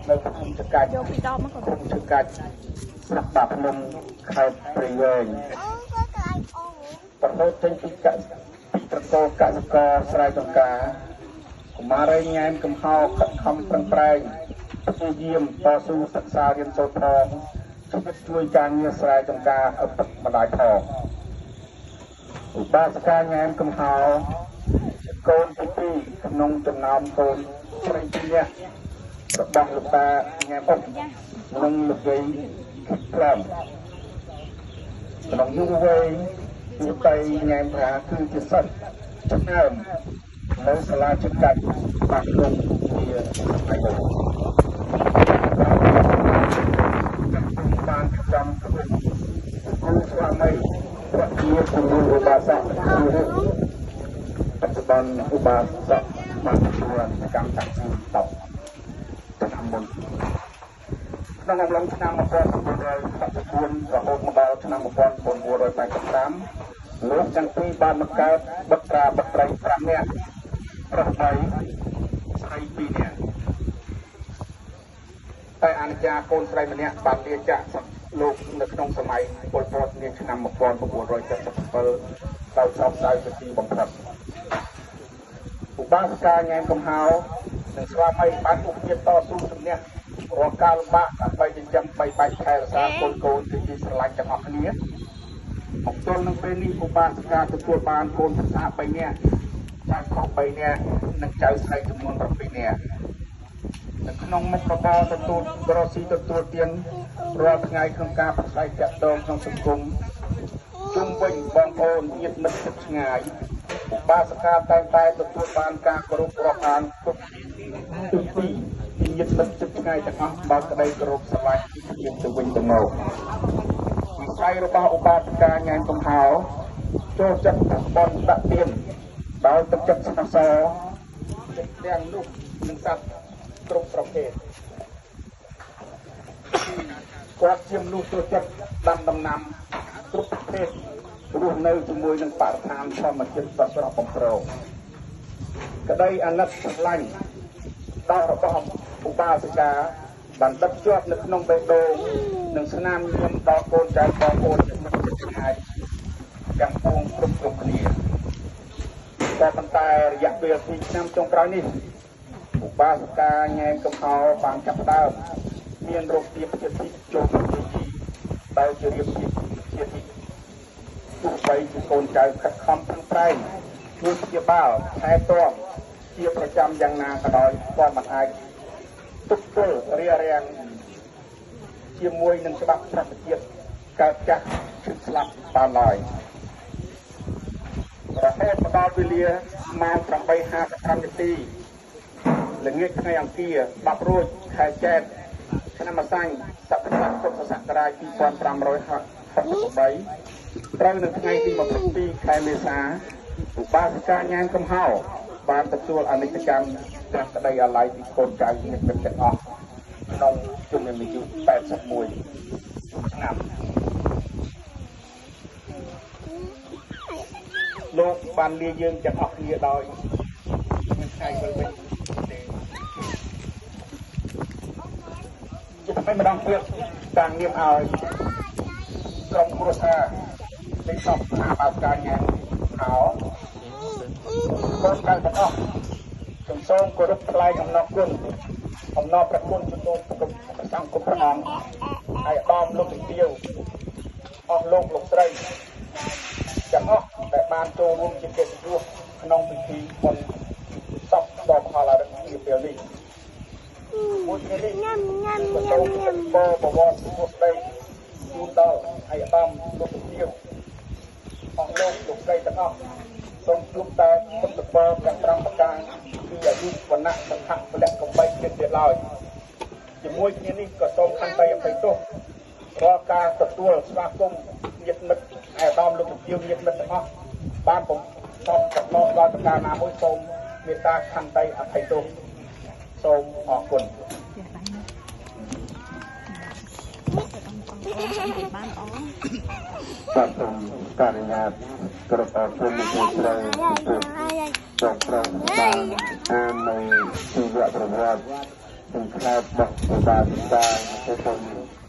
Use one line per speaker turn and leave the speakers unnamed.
នៅភូមិចកាច់
យកពីដបមក
ឃុំចកាច់ ស្រុកបាភ្នំ ខេត្តព្រៃវែង ប្រហូតចេញពីកពីត្រកូលកសិករស្រែចម្ការ កុមារីញ៉ែមកំហោខិតខំប្រឹងប្រែងព្យាយាមតស៊ូសិក្សារៀនសូត្រផង ជីវិតជួយការងារស្រែចម្ការឪពុកម្ដាយផង។ ឧបាសិកាញ៉ែមកំហោជាកូនទី2ក្នុងចំណោមកូនស្រី2នាក់របស់លោកតាញ៉ែមអុក និងលោកយាយក្លែម។ ក្នុងយុវវ័យ យុវតីញ៉ែមប្រាគឺជាសិស្សឆ្នើមនៅសាលាជាតិកាច់បាក់លុងជាសម័យនោះ បានចំខ្លួនគូស្វាមីព្រះជាគំរូឧបាសកជារូបបច្ចុប្បន្ន។ ឧបាសកបានទទួលកម្មតាំងពី10ឆ្នាំមុន ក្នុងអំឡុងឆ្នាំ1964រហូតមកដល់ឆ្នាំ1985 លោកទាំងពីរបានបង្កើតបុត្រាបុត្រី5នាក់ ប្រុស3 ស្រី2នាក់ តែអនិច្ចាកូនស្រីម្នាក់បានលាចាកលោកនៅក្នុងសម័យប៉ុលពតនាឆ្នាំ1977 ដោយសោកសៅជាទីបំផុត។ ឧបាសិកាញ៉ែមកំហោនិងស្វាមីបានឧបជាតស៊ូជំនះរាល់ការលំបាក ដើម្បីចិញ្ចឹមបីបាច់ថែរក្សាកូនកូនជាទីស្រឡាញ់ទាំងអស់គ្នា។ មកទល់នឹងពេលនេះ ឧបាសិកាទទួលបានកូនប្រសា3នាក់ ចៅខុស3នាក់ និងចៅស្រីចំនួន7នាក់។ នៅក្នុងមុខរបរទទួលរកស៊ីទទួលទានរាល់ថ្ងៃ ក្នុងការប្រស័យតាក់ទងក្នុងសង្គមជុំវិញបងប្អូនញាតិមិត្តជិតឆ្ងាយ ឧបាសិកាតែងតែទទួលបានការគោរពរាប់អានគ្រប់ទិសទីពីញាតិមិត្តជិតឆ្ងាយទាំងអស់ បើក្តីគោរពស្រឡាញ់ពីគ្នាទៅវិញទៅមក។ វិស័យរបស់ឧបាសិកាញ៉ែមកំហោចូលចិត្តបនដាក់ទៀនដោយទឹកចិត្តស្មោះសរទាំងនោះ និងសត្វគ្រប់ប្រភេទ។ គាត់ជាមនុស្សចូលចិត្តដាំដំណាំគ្រប់ប្រភេទ រស់នៅជាមួយនឹងបរិស្ថានធម្មជាតិដ៏ស្រស់បំព្រង។ ក្តីអាណិតស្រឡាញ់ដល់របស់ឧបាសិកាបានដិតជាប់នៅក្នុងបេះដូង និងស្នាមញញឹមដល់កូនចៅបងប្អូនជាមិត្តជិតឆ្ងាយទាំងពួងគ្រប់គ្រប់គ្នា។ ក៏ប៉ុន្តែរយៈពេល2ឆ្នាំចុងក្រោយនេះ ឧបាសិកាញ៉ែមកំហោបានចាប់ផ្ដើមមានរោគទាបជាតិចូលមកទីដោយជារៀបជាទី ទោះបីជាកូនចៅខិតខំប្រឹងប្រែងជួយព្យាបាលថែទាំជាប្រចាំយ៉ាងណាក៏ដោយ ក៏មិនអាចទប់ទល់រារាំងជាមួយនឹងច្បាប់ធម្មជាតិកើតចាស់ឈឺស្លាប់បានឡើយ។ រហូតមកដល់វេលាម៉ោង8:55នាទីល្ងាច ថ្ងៃអង្គារ10រោច ខែចែក ឆ្នាំម្សាញ់សករាជពុទ្ធសករាជ2563 ត្រូវនៅថ្ងៃទី22ខែមេសា ឧបាសិកាញ៉ានកំហោបានទទួលអនិច្ចកម្មទាំងក្តីអាល័យពីកូនចៅញាតិមិត្តទាំងអស់ ក្នុងជំនាន់អាយុ81ឆ្នាំ។ លោកបានលាយើងទាំងអស់គ្នាដោយមានថ្ងៃវិលវិញទេ។ ជាថ្មីម្ដងទៀត តាំងនាមឲ្យក្រុមគ្រួសារនៃសពអាបាសកាញ៉ាំហោកូនចៅទាំងអស់ ខ្ញុំសូមគោរពថ្លែងអំណរគុណអំណរព្រះគុណចំនួនព្រះសង្ឃគ្រប់ព្រះអង្គ ហើយឧត្តមលោកជំទាវ អស់លោកលោកស្រីទាំងអស់ដែលបានចូលរួមជាកិត្តិយសក្នុងពិធីបុណ្យសពដ៏ផលអរិយនាពេលនេះ។ មួយគ្នានេះ ក៏សូមបបវរសួស្តីជូនដល់ឯកឧត្តមលោកជំទាវ អស់លោកលោកស្រីទាំងអស់ សូមជួបតែពុទ្ធពរទាំង5ប្រការ គឺអាយុវណ្ណៈសុខៈពលៈកំបីជាតិទៀតឡើយ។ ជាមួយគ្នានេះ ក៏សូមខន្តីអភ័យទោសរាល់ការទទួលស្វាគមន៍ញាតិមិត្ត ឯកឧត្តមលោកជំទាវ ញាតិមិត្តទាំងអស់បានបំសំកំណត់ដល់ប្រការណាមួយ សូមមេត្តាខន្តីអភ័យទោស សូមអរគុណ។
បានអ
បាទ សូមការអនុញ្ញាតគ្រប់អរគុណលោកស្រីចំពោះចុងក្រោយបានអាននៅជីវប្រវត្តិ ទាំងខ្លោចរបស់ឧបាសិកាទៅសូម